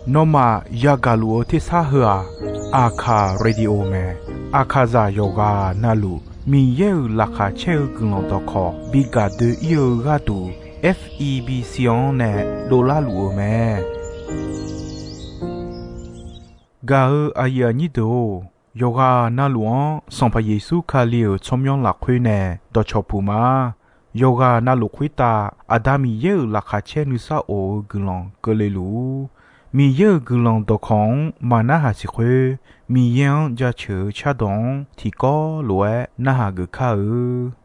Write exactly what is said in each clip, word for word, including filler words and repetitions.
Nawmaf yagaq luf-eu tersar heu-aq, Aqkaq Radio mae. Aqkaqzaq yawqghaq navluf Miqyaer-euq laqkhaq caer-eu guiqlanq dawqkawq bi gaq doe-ir-eu gharduq, F E B C-anr nae dovlar luf-eu mae. Gaq-eu aqyuif aqnyir deuq-or, yawqghaq navluf-anr Sanqpaq Yeqsur Kali-euq tsawrmyanr lafkhoer nae dawqcawq puq ma. Yawqghaq navluf khoertav Aqda Miqyaer-euq laqkhaq caer nuisar of-eu guiqlanq keuvle luf-ur. Miqyaer-euq guiqlanq dawqkawq-anr maqnarhaq siq khoer, Miqyaer-anr jaceuq-eu cardawq-anr tiqkawv lof-aer narhaq geuf kar-eu.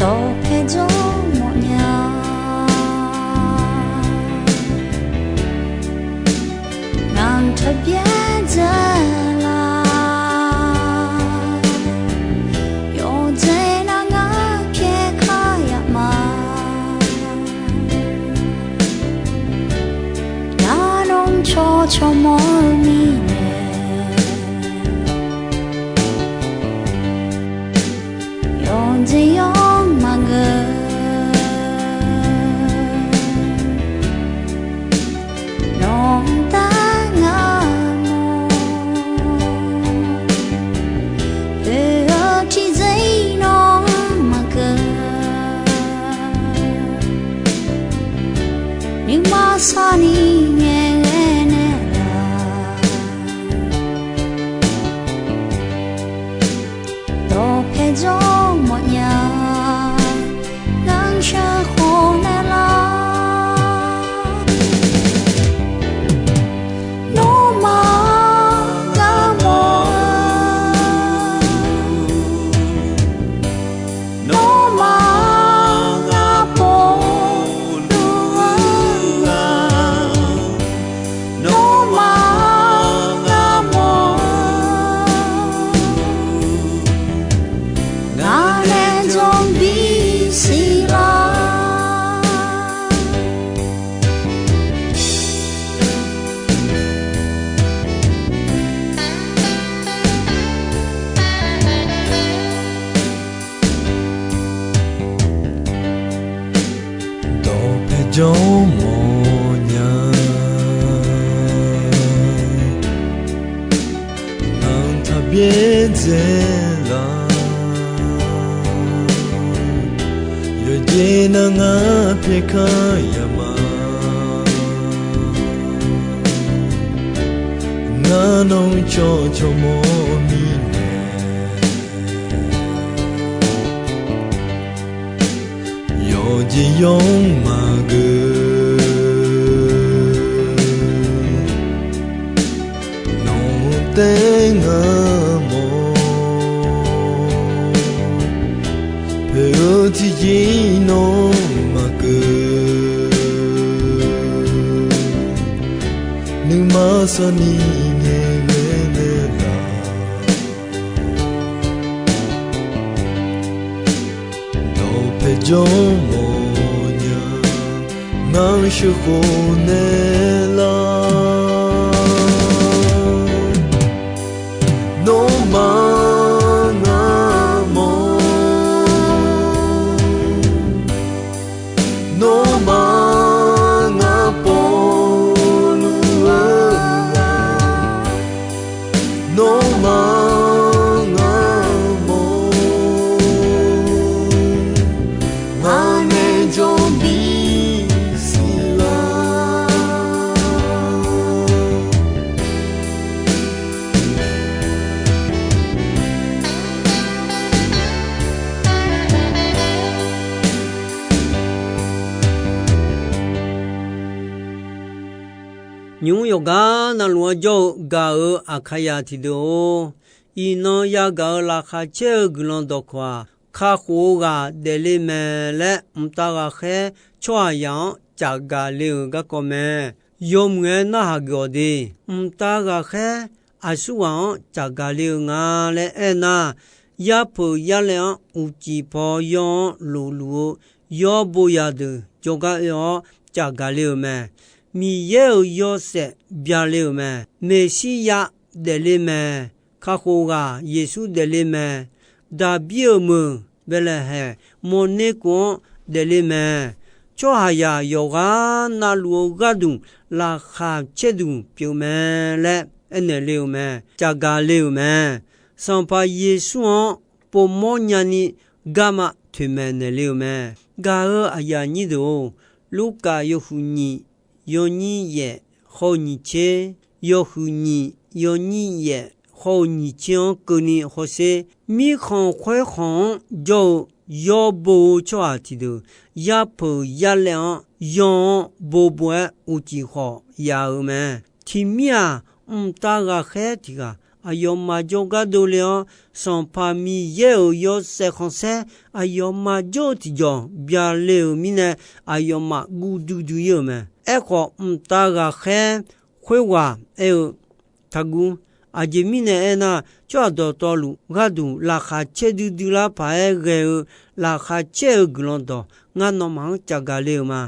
Dawqpae jawr mawfnya, ngaq-anr taqbyaer dzae la. Yawqjeq nar ngar pyaeq kar yaf ma. Ngar nawr cawq cawq mawr-eu mirnae, yawqjeq yawr maqgeur. Nawq-anr taef ngar mawr, oe-eu tiqjeq nawr maqgeur. Nuima sarni ngaeqghae naeqlaf, dawqpae jawr mawfnya, ngar sheuqkhof naeqlaf. Nawmaf ngar mawr-eu, nawmaf ngar pov luf-eu, nawmaf ngar mawr-eu, ngaq nae jawr bisiq lar. Dawqpae jawr mawfnya, ngaq-anr taqbyaer dzae la. Yawqjeq nar ngar pyaeq kar yaf ma. Ngar nawr cawq cawq mawr mirnae, yawqjeq yawr maqgeur. Nawq-anr taef ngar mawr, poeq-eu tiqjeq nawr maqgeur. Nuima sarni ngaeqghae naeqlaf, dawqpae jawr mawfnya, ngar sheuqkhof naeqlaf. Nawmaf ngar mawr, nawmaf ngar pov luf-eu, nawmaf ngar mawr, ngaq nae jawr bisiq lar. Nymq-mr yawqgar navluf-anr jawr-eu gaq-euq Aqkaqzaq tiqdeuq-or, iqnan yagaq-euq laqkhaq caer-eu guiqlanq dawqkawq-aq, kakhof-eu ghaq daefle mae laer mqtav ghaqkhaer tsawrhaqzaq-anr cafgaq le-euq garkawv mae. Yawmuiq-aer narhaq geuf-awq de. Mqtav ghaqkhaer aqsurghaq-anr cafgaq le-eu nga laer aernar, yarpeuq yarlaev-anr uqcif paw yawr-anr lofluf-eu yawr bo yadeuq jawrgar oe-awr cafgaq le-euq mae. Miqyaer-euq yawshaef byale-euq mae. Meqsirya daefle mae. Kakhof ghaq Yeqsur daefle mae. Daqbir-euq meuq Baeqlaeqhaeq mawrner kov-anr daefle mae. Tsawrhaqzaq yawqghaq navluf-eu gharduq laqkhaq caerdui pyeuf mae laer aernaeq le-euq mae. Caqgaq le-euq mae. Sanqpaq Yeqsur-anr povmawr nyani garma toeqmaeq naeqle-euq mae. Gaq-eu aqyuif aqnyir deuq-or, Lurkaf yawhuiq nyiq yawnyir yaef hawr-eu nyiq tser, yawhuiq nyiq yawnyir yaef hawr-eu nyiq tser-anr keuvni hawsher. Mirkhanq khoerkhanq-anr jawr-eu yawr bo-eu tsawrhaq tiqdeuq, yapeuq yarlaev-anr yaw-anr bobo-aer uqcif khawf yaf-euq mae. Tiqmir-aq, mqtav ghaqkhaer tiq ghaq aqyawfmaf jawrgar dovle-awr, Sanqpaq Miqyaer-euq yawshaef khanqsaer aqyawfmaf jawr-eu tiqjawq byale-euq mirnae, aqyawfmaf guv duidui ir-euq mae. Aerkhawf, mqtav ghaqkhaer khoerghaq aer-eu, Taqguv. Aqjeq mirnae aernar, tsawrhaq dawqtawvluf gharduq laqkhaq caerdui dui lar paq-aer ghae-eu laqkhaq caer-eu guiqlanq dawq ngar nawmaf-anr caqgaq le-euq ma.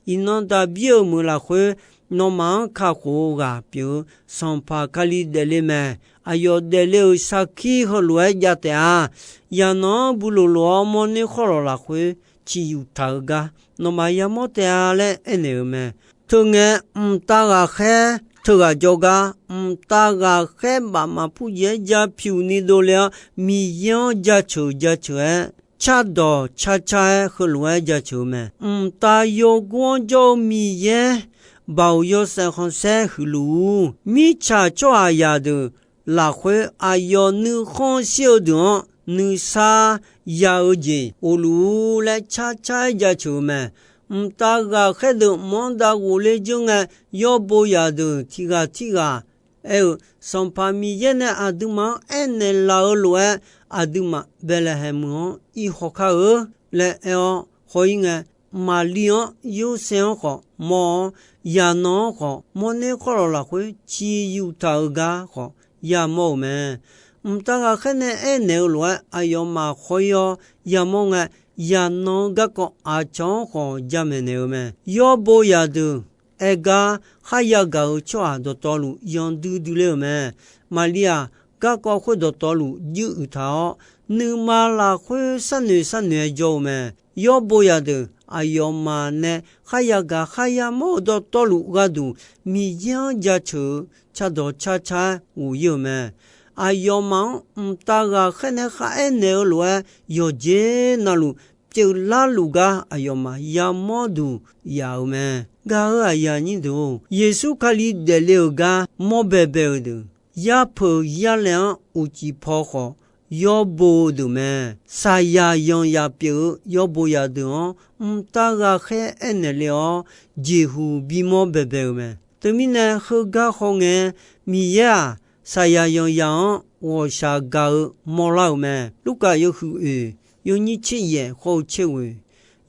Iqnan Daqbir-euq meuq lafkhoer nawmaf-anr kakhof-eu ghaq pyeuf-eu Sanqpaq Kali daefle mae. Aqyawf daefle-euq sarkir heulof-aer jav taef-a. Yaqnanq-anr bu loqloq-awr mawrner khawrlawq lafkhoer ciqyuq taq-eu gar nawmaf yamawr taef-a laer aernaeq-euq mae. Teungae, mqtav ghaqkhaer teughaq jawrgar, mqtav ghaqkhaer bafmaf purjeq-aer ja pyuq ni dovle-awr, Miqyaer-anr jaceuq jaceuq-aer, cardawq carcar-aer heulof-aer jaceuq-eu mae. Mqtav yawgor-anr jawr-eu Miqyaer, Baoq yawshaef khanqsaer huiqluf-ur. Mirtsaq tsawrhaqzaq deuq lafkhoer aqyawf nuikhanr shir-eu deuq-anr nuisar ya-eu jeq ghofluf-ur laer carcar-aer jaceuq-eu mae. Mqtav ghaqkhaer deuq mq-anr dav ghofler dzeur ngae, yawr bo zaqdeuq tiq ghaq tirghaq aer-eu, Sanqpaq Miqyaer nae aqduimaf-anr aernaeq laf-eu lof-aer, aqduimaf Baeqlaeqhaeq meuq-anr ir hawkar-eu laer aer-awr haw-ir ngae, Maqli-anr Yorsaev-anr khawf mawr-awr, yaqnanq-anr khawf mawrner khawrlawq lafkhoer ciqyuq taq-eu gar khawf yamawr-euq mae. Mqtav ghaqkhaer nae aernaeq-eu lof-aer aqyawfmaf haw-ir-awr yamawr ngae, yaqnanq-eu garkawv aqcawq-anr khawf jamaeq naeq-eu mae. Yawr bo zaqdeuq aer gar kharya gaq-eu tsawrhaq dawqtawvluf yanqdui dui ler-euq mae. Maqli-aq, garkawv khoer dawqtawvluf juiruiq taq-awr, nuima lafkhoer sharnoeq sharnoeq-aer jawr-eu mae. Yawr bo zaqdeuq aqyawfmaf nae kharya gaq kharya mawr-eu dawqtawvluf gharduq Miqyaer-anr jaceuq-eu cardawq carcar-aer ghof-ir-euq mae. Aqyawfmaf-anr mqtav ghaqkhaer nae kharaer naeq-eu lof-aer, yawqjeq navluf pyeuflar luf gar aqyawfmaf yamawr duq yaf-euq mae. Gaq-eu aqyuif aqnyir deuq-or, Yeqsur Kali daefle-euq gar mawr baebae-eu deuq, yarpeuq yarlaev-anr uqcif paw khawf yawr bo-eu deuq mae. Saqyaq yanqyaq pyeuf-eu yawr bo zaqdeuq-anr mqtav ghaqkhaer aernaeq le-awr, jeqhuq bimawr baebae-euq mae. Teumirnae heugar hawngae, Miqyaer-aq, saqyaq yanqyaq-anr ghawqshaq gaq-eu mawrlar-euq mae. Lurkaf yawhuiq oeq yawnyir tser yaef khawr-eu tser ghoeq,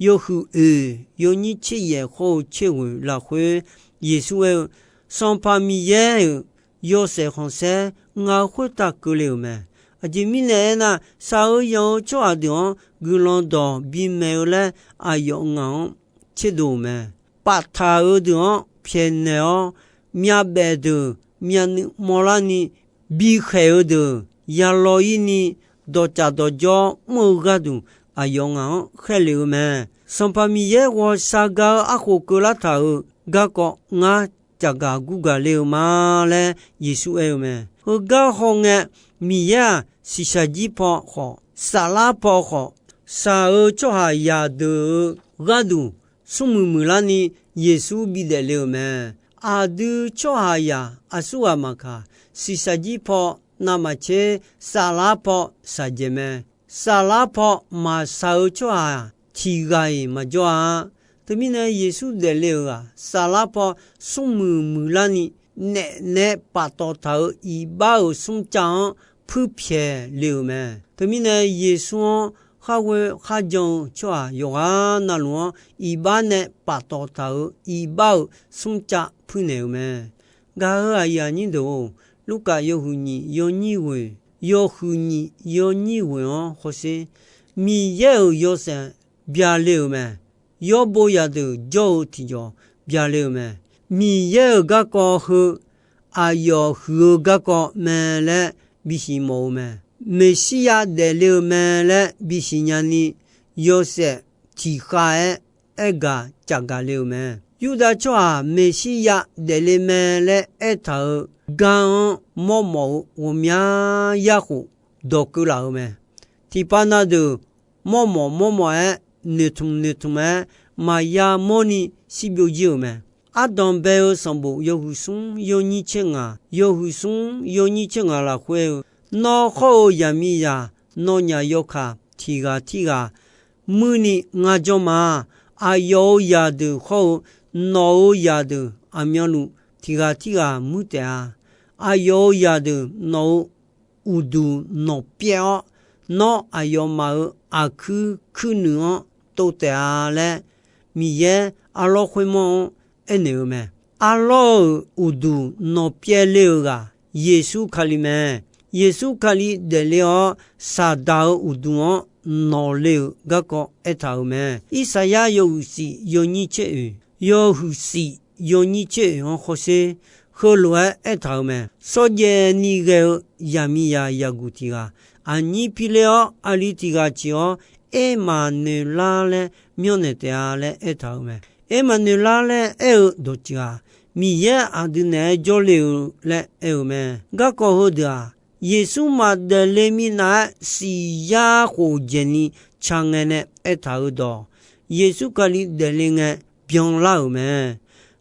yawhuiq oeq yawnyir tser yaef khawr-eu tser ghoeq lafkhoer, Yeqsur aer-eu, Sanqpaq Miqyaer-euq yawshaef khanqsaer ngaq khoertav keuvle-euq mae. Aqjeq mirnae aernar, shaq-eu yanq-eu tsawrhaq deuq-anr guiqlanq dawq bimaeq-eu laer aqyawf ngaq-anr tserdov-euq mae. Paftaq-eu deuq-anr pyaeqnaeq-awr, myavbaef deuq myavnuiv mawrlarni, bikhaeq-eu deuq yalaw-ir ni, dawqtsaf dawqjawr mr-eu gharduq aqyawf ngaq-anr khaerlef-eu mae. Sanqpaq Miqyaer ghawqshaq gaq-eu arkhof keuvlar taq-euq garkawv ngar caqgaq gurgaq le-eu ma laer Yeqsur aer-eu mae. Heugar hawngae, Miqyaer-aq, shiqshaq jir paw khawf, saflar paw khawf, shaq-eu tsawrhaqzaq deuq-euq gharduq smrmuiq muiqlarni Yeqsur bidaef le-euq mae. Aqdui tsawrhaqzaq aqsurghaq maqkaq, shiqshaq jir paw, navmaqtser saflar paw shaqjaeq mae. Saflar paw maqshaq-eu tsawrhaq tiq ghaq-iq maqjawr-a. Teumirnae Yeqsur daefle-euq-aq, saflar paw smrmuiq muiqlarni naef nae paftawf taq-euq iqbax-euq smrcav-anr puirpyaeq le-euq mae. Teumirnae Yeqsur-anr kharghoe kharjan-eu tsawrhaq yawqghaq navluf-anr iqbax nae paftawf taq-euq iqbax-euq smrcav puirnaeq-euq mae. Gaq-eu aqyuif aqnyir deuq-or, Lurkaf yawhuiq nyiq yawnyir ghoeq, yawhuiq nyiq yawnyir ghoeq-anr hawsher. Miqyaer-euq yawshaef byale-euq mae. Yawbo zaqdeuq jawr-eu tiqjawq byale-euq mae. Miqyaer-euq garkawv heu aqyawf huiq-eu garkawv mae laer bisiq mawf-eu mae. Meqsirya daefle-eu mae laer bisiq nyani, yawshaef tiqkhav-aer aergaq cafgaq le-euq mae. Yurdav tsawrhaq Meqsirya daefle mae laer aertaq-euq gar-anr mawrmawf-eu ghawqmya yarkhof dawq keuv laf-euq mae. Tiqpav na deuq mawrmawf mawrmawf-aer, noeqtmq noeqtmq-aer, maqya mawrni shirbyov jir-euq mae. Ardanq bae-eu sanqbof yawhuiq smr yawnyir tser ngaq, yawhuiq smr yawnyir tser ngaq lafkhoer-eu, nawr khawr-eu yaqmiqzaq nawnyaf yawkaq tiq ghaq tirghaq muirni ngar jawr ma. Aqyawf-euq zaqdeuq khawr-eu nawq-euq zaqdeuq aqmyanluf tiq ghaq tirghaq muir taef-a. Aqyawf-euq zaqdeuq nawq-euq uqduq nawq pyaev-awr, nawr aqyawfmaf-euq aqkuir kuirnuiq-anr tov taef-a laer, Miqyaer arlawr khoermawr-anr aernaeq-eu mae. Arlawr-euq uqduq nawq pyaev le-euq ghaq Yeqsur Kali mae. Yeqsur Kali daefle-awr, Saqdaq-euq uqduq-anr nawq le-euq garkawv aertaq-euq mae. Irsaqyar yawhuiq shif yawnyir tser oeq, yawhuiq shif yawnyir tser oeq-anr hawsher, heulof-aer aertaq-euq mae. Shawrjaev ni ghae-eu yaqmiqzaq yaqguq tiq ghaq, aqnyir pi ler-awr aqli tiq ghaq ciq-awr, Ermaqnoeqlar laer myanrnaeq taef-a laer aertaq-euq mae. Ermaqnoeqlar laer aer-eu dawqtsuif-aq, Miqyaer aqdui naeq-aer jawrle-eu laer aer-eu mae. Garkawv heudeuq-aq, Yeqsur maqdaef le minav-aer siq yar khof dzaeqni ca ngae nae aertaq-euq dawq, Yeqsur Kali daefle ngae byanlar-euq mae.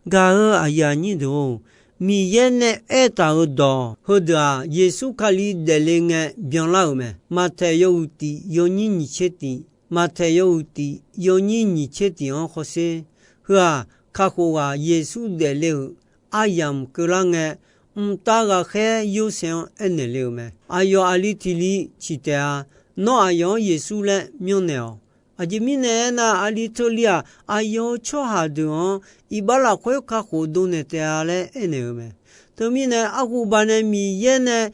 Gaq-euq aqyuif aqnyir deuq-or, Miqyaer nae aertaq-euq dawq heudeuq-aq, Yeqsur Kali daefle ngae byanlar-euq mae. Maqtaeq yawhuiq tif yawnyir nyiq tser tif, Maqtaeq yawhuiq tif yawnyir nyiq tser tif-anr hawsher. Heu-aq, kakhof ghaq Yeqsur daefle-euq aryamq keuvlar ngae, mqtav ghaqkhaer Yorsaev-anr aernaeq le-euq mae. Aqyawf aqli tiq li ciq taef-a. Nawr aqyawf-anr Yeqsur laer myanrnaeq-awq. Aqjeq mirnae aernar, aqli teulir-aq, aqyawf-euq tsawrhaq deuq-anr iqbax lafkhoer kakhof dovnaeq taef-a laer aernaeq-eu mae. Teumirnae, arhu baqnae Miqyaer nae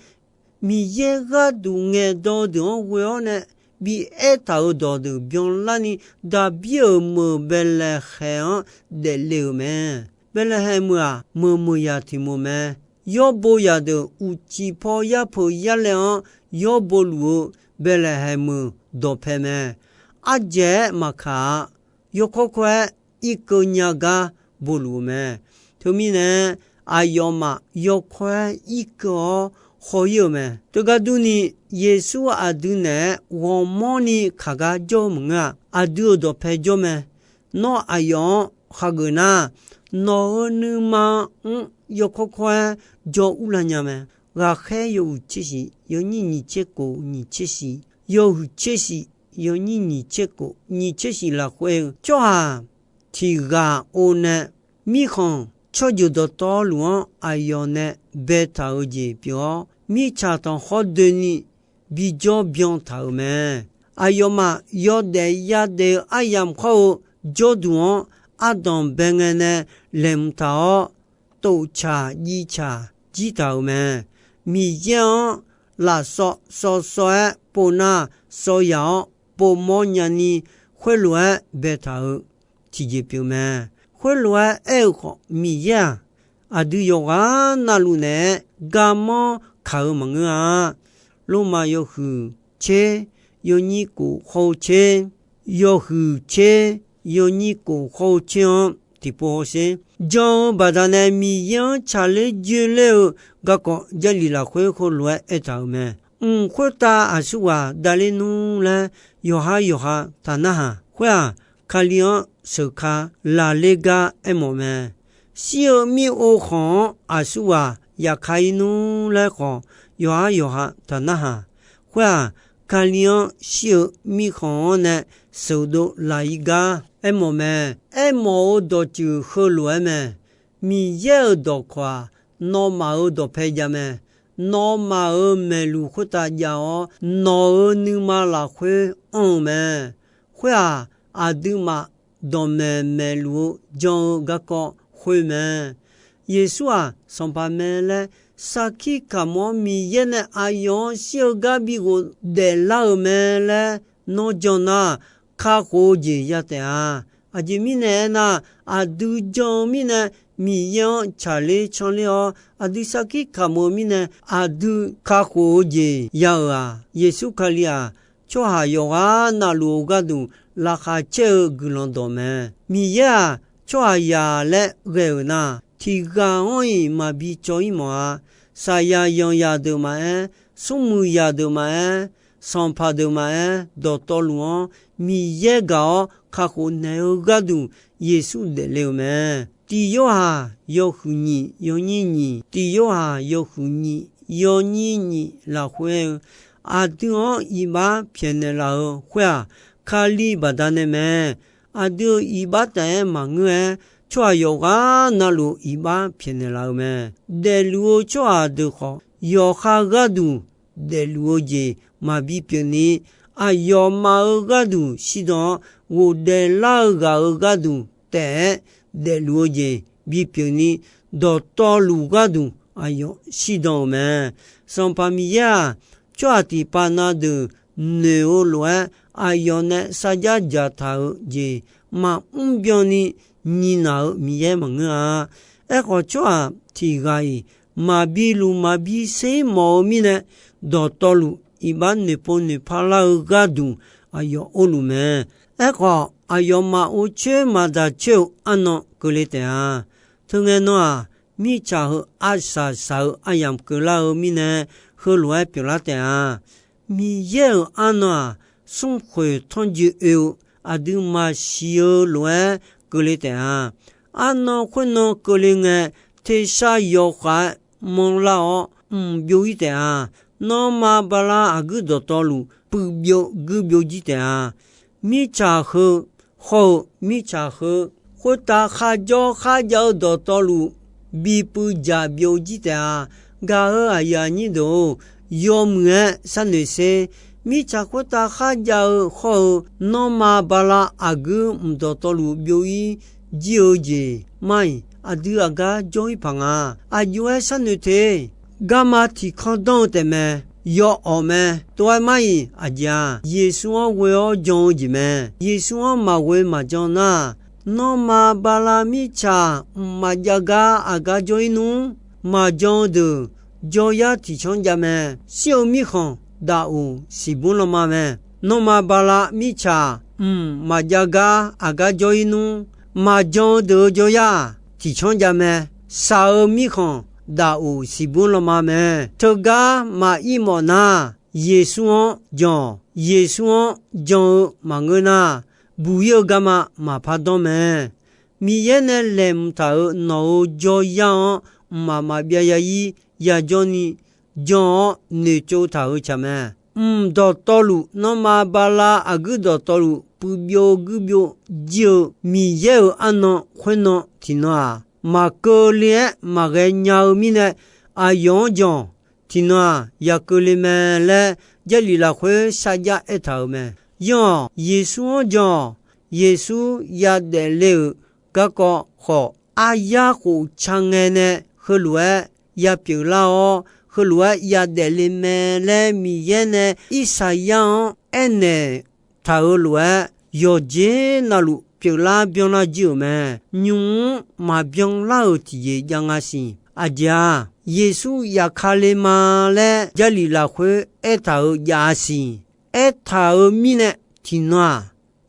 Miqyaer gharduq ngaeqdan deuq-anr ghoe-awr nae bi aertaq-euq dawqdeuq byanlarni, Daqbir-euq meuq Baeqlaeqhaeq-anr daefle-euq mae. Baeqlaeqhaeq meuq-aq, meuq meuq yaq tiq meuq mae. Yawrbo zaqdeuq uqcif paw yarpeuq yarlaev-anr yawrbo luf-eu Baeqlaeqhaeq meuq dawqpae mae. Ardzaeq-aer maqkaq-a. Yawkawr kawr-aer irkeuv nya gar boluf-eu mae. Teumirnae, aqyawfmaf yawkawr-aer irkeuv-awr haw-ir-euq mae. Teugar durni, Yeqsur aqdui naeq-aer ghawqmanrni kaq gar jawr-eu maqngeur-a. Aqdui-euq dawqpae jawr mae. Nawr aqyawf-anr hageuf nar, nawq-euq nuima-anr yawkawr kawr-aer jawr urlar nya mae. Ghaqkhaer yawhuiq tser shif yawnyir nyiq tser kof nyiq tser shif, yawhuiq tser shif yawnyir nyiq tser kof nyiq tser shif lafkhoer-eu, tsawrhaq tiq ghaq o nae mirkhanq tsawrjeuq dawqtawvluf-anr aqyawf nae baetaq-euq jeq pyeuf-awr, mirtsaq tanqkhawr doeni bijawr byan taq-euq mae. Aqyawfmaf yawdaef yadaef-eu aryamq khawr-eu jawrduq-anr ardanq bae ngae nae laeqhmq taq-awr, toftsaq jicaq jir taq-euq mae. Miqyaer-anr lafsawv sawv sawv-aer pov nar, sawv yaq-awr povmawr nyani khoerlof-aer baetaq-euq tiqjeq pyeuf mae. Khoerlof-aer aer-eu khawf, Miqyaer-aq, aqdui yawqghaq navluf naeq-aer garmanr kaq-eu maqngeur-a. Lormav yawhuiq tser yawnyir kof khawr-eu tser, yawhuiq tser yawnyir kof khawr-eu tser-anr tiqpov hawsher. Jan-eu baqdanae Miqyaer-anr tsaqler joe ler-eu garkawv Jarlif lafkhoer heulof-aer aertaq-euq mae. Mq khoertav aqsurghaq davler nmr laer yawqha yawqha taq narhaq. Khoer-aq, Kali-anr sheuq ka laqler gar aermawf mae. Shir-eu mir-ov khanq-anr aqsurghaq yaf ka-ir nmr laer khawf, yawqha yawqha taq narhaq. Khoer-aq, Kali-anr shir-eu mirkhanq-anr nae sheuqdov laq-ir gar aermawf mae. Aermawf-eu dawqtsuif heulof-aer mae. Miqyaer-euq dawqkawq-aq, nawmaf-euq dawqpae jav mae. Nawmaf-euq maeqluq khoertav jav-awr, nawq-euq nuima lafkhoer anr-eu mae. Khoer-aq, aqduimaf dawqmaeq maeqluf-eu jan-eu garkawv khoer mae. Yeqsur-aq, Sanqpaq mae laer sarkir kamq-awr, Miqyaer nae aqyawf-anr shir-eu gar bi ghofdaef lar-euq mae laer nawr jan nar, kakhof-eu jeq ya taef-a. Aqjeq mirnae aernar, aqdui jan-eu mirnae Miqyaer-anr tsaqler canrler-awr, aqdui sarkir kamq-eu mirnae, aqdui kakhof-eu jeq ya-euq-aq, Yeqsur Kali-aq, tsawrhaq yawqghaq navluf-eu gharduq laqkhaq caer-eu guiqlanq dawq mae. Miqyaer-aq, tsawrhaqzaq laer ghae-euq nar, tiqghaq-anr-iq maqbi cawv-ir mawf-a. Saqyaq yanqzaq deuq maqaer, smrmuiq zaq deuq maqaer, sanqpaq deuq maqaer, dawqtawvluf-anr Miqyaer gaq-awr kakhof naeq-eu gharduq Yeqsur daefle-euq mae. Tiq Yorhaq yawhuiq nyiq yawnyir nyiq, Tiq Yorhaq yawhuiq nyiq yawnyir nyiq lafkhoer-eu, aqdui-anr iqbax pyaeqnaeq laf-eu khoer-aq, Kali baqdanae mae. Aqdui-euq iqbax taef-aer maqngeur-aer, tsawrhaq yawqghaq navluf iqbax pyaeqnaeq laf-eu mae. Daefluf-eu tsawrhaq deuq khawf, yawqha gharduq daefluf-eu jeq maqbi pyeufni, aqyawfmaf-euq gharduq shirdan-awr, ghofdaef lar-eu ghaq-euq gharduq taef-aer daefluf-eu jeq bipyeuf ni, dawqtawvluf gharduq aqyawf shirdan-euq mae. Sanqpaq Miqyaer-aq, tsawrhaq tiqpav na deuq noeq-eu lof-aer, aqyawf nae sarjax dzaqtaq-euq jeq maqmr byanni nyiq naq-euq Miqyaer maqngeur-a. Aerkhawf, tsawrhaq tiqghaq-iq maqbi luf maqbi ser mawf-eu mirnae, dawqtawvluf iqbax noeqpov noeqpar lar-eu gharduq aqyawf or luf mae. Aerkhawf, aqyawfmaf or coer maqdaq coer-eu arnan keuvle taef-a. Teungae nan-aq, mirtsaq heu arsaq saq-eu aryamq keuvlar-eu mirnae, heulof-aer pyeuflar taef-a. Miqyaer-euq arnan-aq, smrkhoeq tanrjoe oe-eu aqdui maqsiq-eu lof-aer keuvle taef-a. Arnan khoernan keuvle ngae, tersar yawkhav-aer manrlar-awr mq byov-ir taef-a. Nanrma bala aqguir dawqtawvluf puiv byov guir byov jir taef-a. Mirtsaq heu hawr-eu mirtsaq heu, khoertav kharjawr kharjav-eu dawqtawvluf bipuiv jaq byov jir taef-a. Gaq-eu aqyuif aqnyir deuq-or, yawmuiq-aer sharnoeq sher. Mirtsaq khoertav kharjav-eu hawr-eu nanrma bala aqguir mq dawqtawvluf byov-ir jir-eu jeq mar-iq, aqdui aqgar jawr-ir paq nga. Aqjox-aer sharnoeq te. Garma tiq kanr danr-eu taef mae. Yawawq mae. Tov-aer mar-iq aqjeq-aq, Yeqsur-anr ghoe-awr jan-eu jeq mae. Yeqsur-anr maqghoe maqjan nar, nanrma bala mirtsaq mqmaq jav gar aqgar jawr-ir nmr. Maqjan-eu deuq jawryar tiqcanr jav mae. Shir-eu mirkhanq daqoq siqbur lanma mae. Nanrma bala mirtsaq mqmaq jav gar aqgar jawr-ir nmr. Maqjan-eu deuq-eu jawryar tiqcanr jav mae. Shaq-eu mirkhanq daqoq siqbur lanma mae. Teugar maqir mawf nar, Yeqsur-anr jan-awq. Yeqsur-anr jan-eu maqngeur nar, buq-ir-eu garma maqpar danr mae. Miqyaer nae laeqhmq taq-euq nawq-euq jawryar-anr mqmaq maqbyav ya-ir yajawr ni jan-awr noeqtsov taq-euq tsaq mae. Mq dawqtawvluf nanrma bala aqguir dawqtawvluf puiv byov guir byov jir-eu Miqyaer-euq arnan khoernan tiqnan-aq, maqkeuv le-aer maqghae nya-eu mirnae, aqyawf-anr jan-awq. Tiqnan-aq, ya keuv le mae laer Jarlif lafkhoer sarjax aertaq-euq mae. Yanr-awq, Yeqsur-anr jan-awq. Yeqsur yadaef le-euq garkawv khawf, aryar khof ca ngae nae heulof-aer ya pyeuflar-awr, heulof-aer yadaef le mae laer Miqyaer nae Irsaqyar-anr aernaeq taq-euq lof-aer, yawqjeq navluf pyeuflar byanlar jir-euq mae. Nymq-mr maqbyan lar-euq tiqjeq jav nga siq. Aqjeq-aq, Yeqsur yaf ka le ma laer Jarlif lafkhoer aertaq-euq jav-a siq. Aertaq-euq mirnae tiqnan-aq,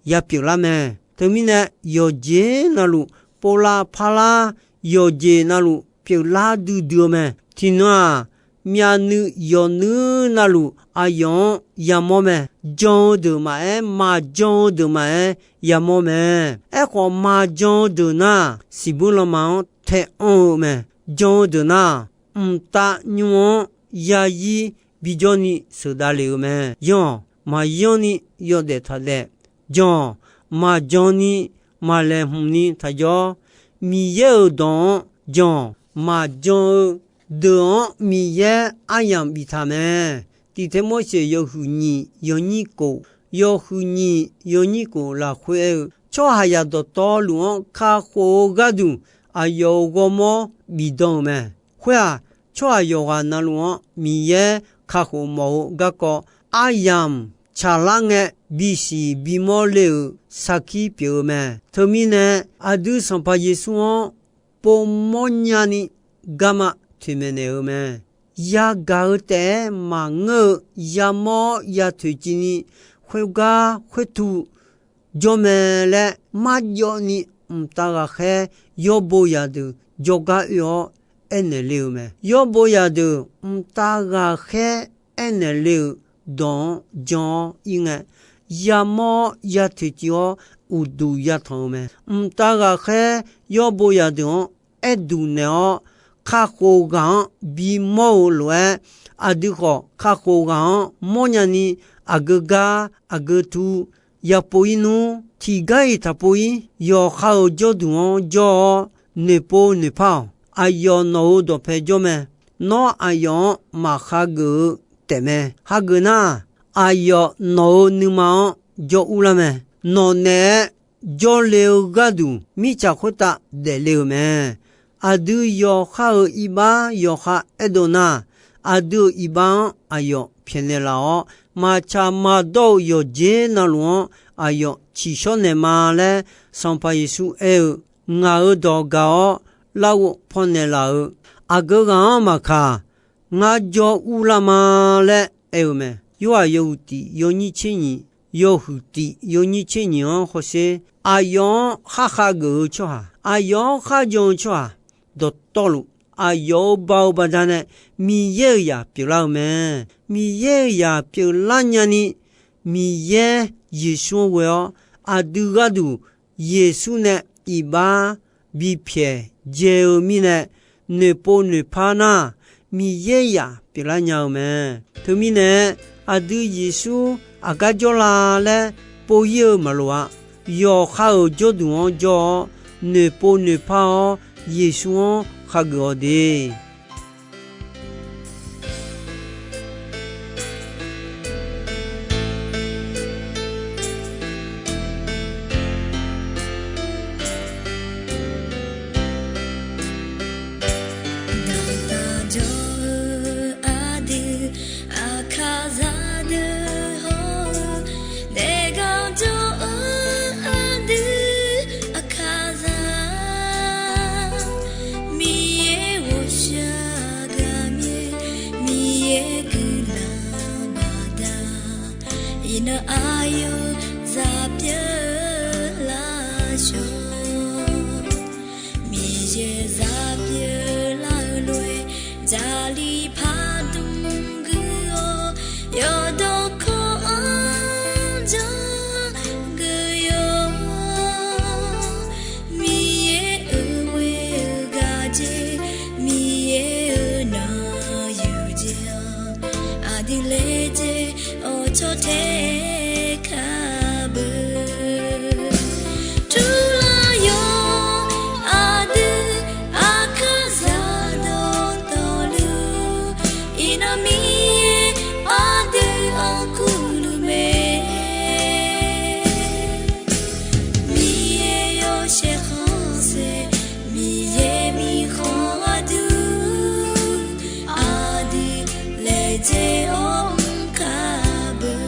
ya pyeuflar mae. Teumirnae, yawqjeq navluf povlav parlar, yawqjeq navluf pyeuflar duidui-eu mae. Tiqnan-aq, myavnuiv yawqnuiv navluf aqyawf-anr yamawr mae. Jan-eu deuq maqaer, maqjan-eu deuq maqaer yamawr mae. Aerkhawf, maqjan-eu deuq nar, siqbur lanma-anr tae anr-eu mae. Jan-eu deuq nar, mqtav nymr-anr yazir bijawr ni sheuqdav lef-eu mae. Yanr-awq, maqyanr ni yawdaef taq daef. Jan-awq, maqjan ni maqlaeqhmq ni taqjawr. Miqyaer-euq dawq-anr jan-awq. Maqjan-eu deuq-anr Miqyaer aryamq biftaq mae. Tiqtae Morseq yawhuiq nyiq yawnyir kof, yawhuiq nyiq yawnyir kof lafkhoer aer-eu, tsawrhaqzaq dawqtawvluf-anr kakhof-eu gharduq aqyawf-euq ghawrmawr bifdan-euq mae. Khoer-aq, tsawrhaq yawqghaq navluf-anr Miqyaer kakhof mawf-eu garkawv aryamq tsaqlar ngae bisiq bimawr le-euq sarkir pyeuf-eu mae. Teumirnae, aqdui Sanqpaq Yeqsur-anr povmawr nyani garma toeqmaeq naeq-eu mae. Yagaq-eu taef-aer maqngeur-eu yamawr-awr ya toeqciv ni, khoergar khoertu jawr mae laer marjawv ni mqtav ghaqkhaer yawr bo zaqdeuq jawrgar oe-awr aernaeq le-euq mae. Yawr bo zaqdeuq mqtav ghaqkhaer aernaeq le-euq dawq-anr jan-awr ir ngae, yamawr-awr ya toeqciv-awr uqduq yatanq-eu mae. Mqtav ghaqkhaer yawr bo zaqdeuq-anr aerduq naeq-awr, kakhof ghaq-anr bimawr-eu lof-aer, aqdui khawf kakhof ghaq-anr mawrnya ni, aqgeu gar aqgeu tu yapov ir nmr. Tiqgar-iq taqpov ir. Yawqha-euq jawrduq-anr jawr-awr, noeqpov noeqpar-awq. Aqyawf nawq-euq dawqpae jawr mae. Nawr aqyawf-anr maqhageuf-eu taefmae. Hageuf nar, aqyawf nawq-euq nuima-anr jawr urlar mae. Nawq naeq-aer jawrle-eu gharduq, mirtsaq khoertav daefle-euq mae. Aqdui yawqha-euq iqbax yawqha aerdov nar, aqdui-euq iqbax-anr aqyawf pyaeqnaeq laf-awr, maqtsaq maqdawr-eu yawqjeq navluf-anr aqyawf tsiqshawr naeqma laer, Sanqpaq Yeqsur aer-eu, ngaq-euq dawq gaq-awr larghov pawnaeq laf-euq, aqgeu ghaq-anr maqkaq, ngar jawr urlar ma laer aer-eu mae. Yorhaq yawhuiq tiq yawnyir tser nyiq, yawhuiq tiq yawnyir tser nyiq-anr hawsher. Aqyawf-anr khar khageuf-eu tsawrhaq, aqyawf-anr khar jan-eu tsawrhaq dawqtawvluf, aqyawf-euq ba-eu baqdanae Miqyaer-euq zaq pyeuflar-eu mae. Miqyaer-euq zaq pyeuflar nyani, Miqyaer Yeqsur-anr ghoe-awr, aqdui gharduq Yeqsur nae iqbax bipyaeq dzae-eu mirnae, noeqpov noeqpar nar, Miqyaer zaq pyeuflar nya-eu mae. Teumirnae, aqdui Yeqsur aqgar jawrla laer pov ir-eu maqloq-a. Yawqha-euq jawrduq-anr jawr-awr, noeqpov noeqpar-awr, Yeqsur-anr khageuf-awq de. Daqtaq jawr-eu aqdui aqkaqzaq deuq hawr-eu, daefgar jawr-eu aqdui aqkaqzaq, Miqyaer ghawqshaq gaqmyaer, Miqyaer guiqlanq baqda, iqnan aqyawf zaq pyeuf lar shawr. Miqyaer zaq pyeuf lar-eu lof-aer, jaqli pardmq guiq-awr, yawqdawq kawv-anr janr geuf yawq. Miqyaer-euq ghoe-eu gaq jeq, Miqyaer-euq nanq yuq jeq-anr, aqdui laejae-awr cawtae kar beu. Turlar yawq aqdui aqkaqzaq dawqtawvluf, iqnan Miqyaer aqdui-anr kurluf mae. Miqyaer yawshaef khanqsaer, Miqyaer mirkhanq gharduq, aqdui laejae-awr mr kar beu.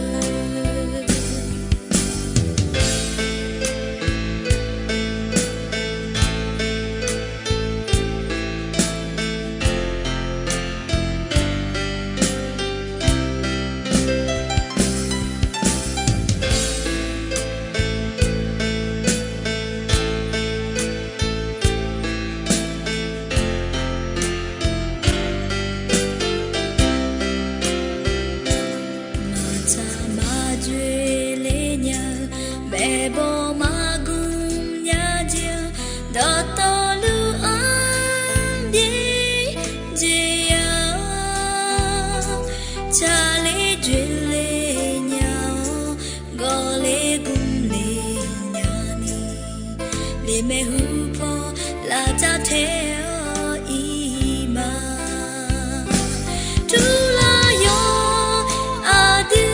Maqtsaq maqdzoeq le nya-eu, maeqbawq maqgmq nya jeq-anr, dawqtawvluf-anr byaerdzae ya-awr, tsaqler dzoeqle nya-awr, gawqler gmqle nyani, lemaeq hupaw lavcav tae-awr ir ma. Turlar yawq aqdui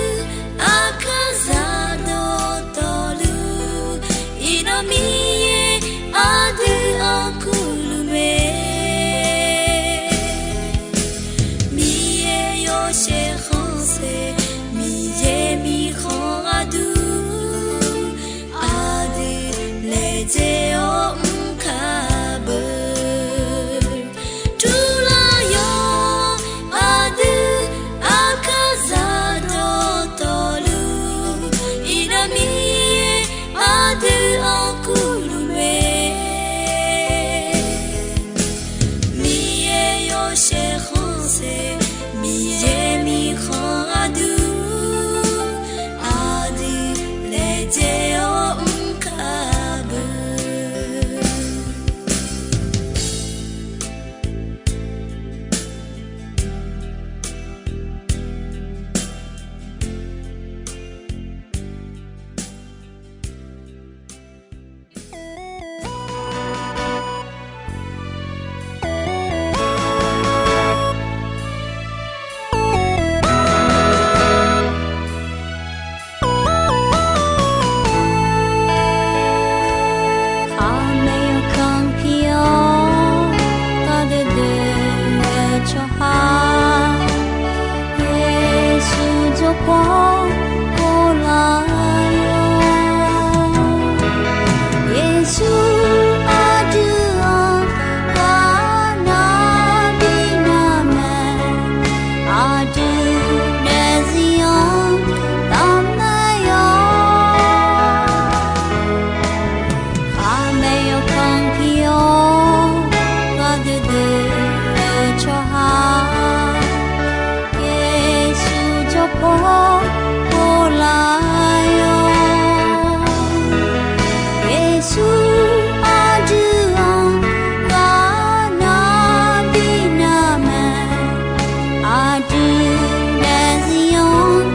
aqkaqzaq dawqtawvluf, iqnan Miqyaer aqdui-anr kurluf mae. Miqyaer yawshaef khanqsaer, Miqyaer mirkhanq gharduq, aqdui laejae-awr Miqyaer mirkhanq gharduq aqdui laejae-awr mr kar beu. Khaqmae yawkanr pir-awr, gharduq deuq-eu tsawrhaq, Yeqsur jawrpaw pov laf-awr, Yeqsur aqdui-anr ghaq nar bi nar mae, aqdui daefzir-anr taf nar-awr. Khaqmae yawkanr pir-awr, gharduq deuq-eu tsawrhaq, Yeqsur jawrpaw pov laf-awr, Yeqsur aqdui-anr ghaq nar bi nar mae, aqdui daefzir-anr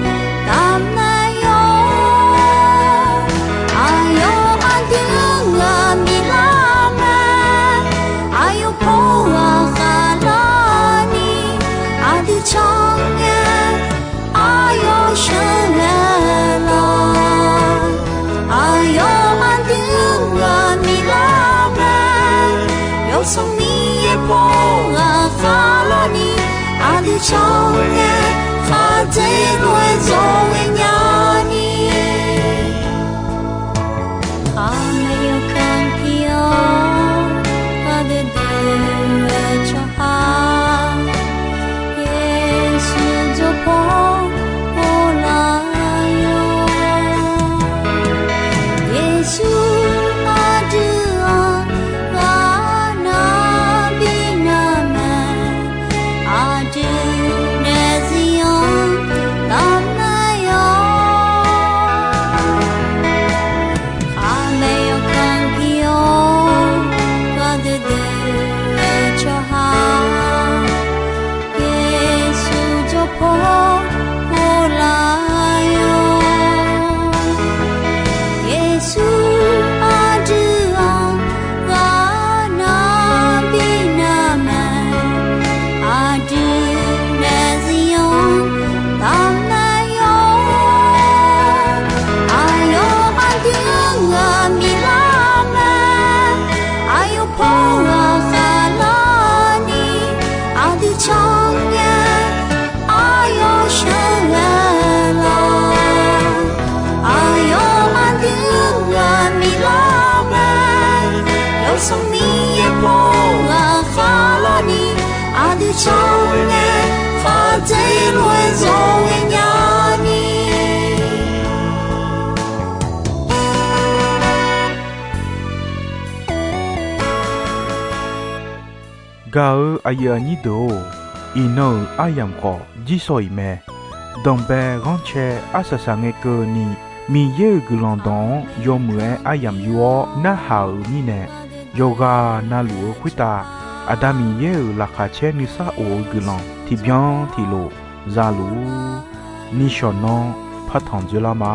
taf nar-awr. Aqyawf aqdui-anr ghaq biflar mae, aqyawf paw ghaq khaqlarni aqdui can ngae, aqyawf sheuqghae laf. Aqyawf aqdui-anr ghaq biflar mae, Yawsanr Miqyaer paw ghaq khaqlarni aqdui can ngae, khaqdzerzaq-aer zawqghae nyani. Khaqmae yawkanr pir-awr, gharduq deuq-eu tsawrhaq, Yeqsur jawrpaw pov laf-awr, Yeqsur aqdui-anr ghaq nar bi nar mae, aqdui daefzir-anr taf nar-awr. Khaqmae yawkanr pir-awr, gharduq deuq-eu tsawrhaq, Yeqsur jawrpaw pov laf-awr, Yeqsur aqdui-anr ghaq nar bi nar mae, aqdui daefzir-anr taf nar-awr. Aqyawf aqdui-anr ghaq biflar mae, aqyawf paw ghaq khaqlarni aqdui can ngae, aqyawf sheuqghae laf. Aqyawf aqdui-anr ghaq biflar mae, Yawsanr Miqyaer paw ghaq khaqlarni aqdui can ngae, khaqdzerzaq-aer zawqghae nyani. Gaq-eu aqyuif aqnyir deuq-or, iqnan-euq aryamq khawf jirshaw-iq mae. Danqbae ghanrcae arsaq saq ngae keuvni, Miqyaer-euq guiqlanq dawq-anr yawmuiq-aer aryamq yur-awr narhaq-euq mirnae, yawqghaq navluf-eu khoertav Aqda Miqyaer-euq laqkhaq caer nuisar of-eu guiqlanq tiqbyan tiqlof za luf-ur. Nishawq nanr partanq dzoerlar ma.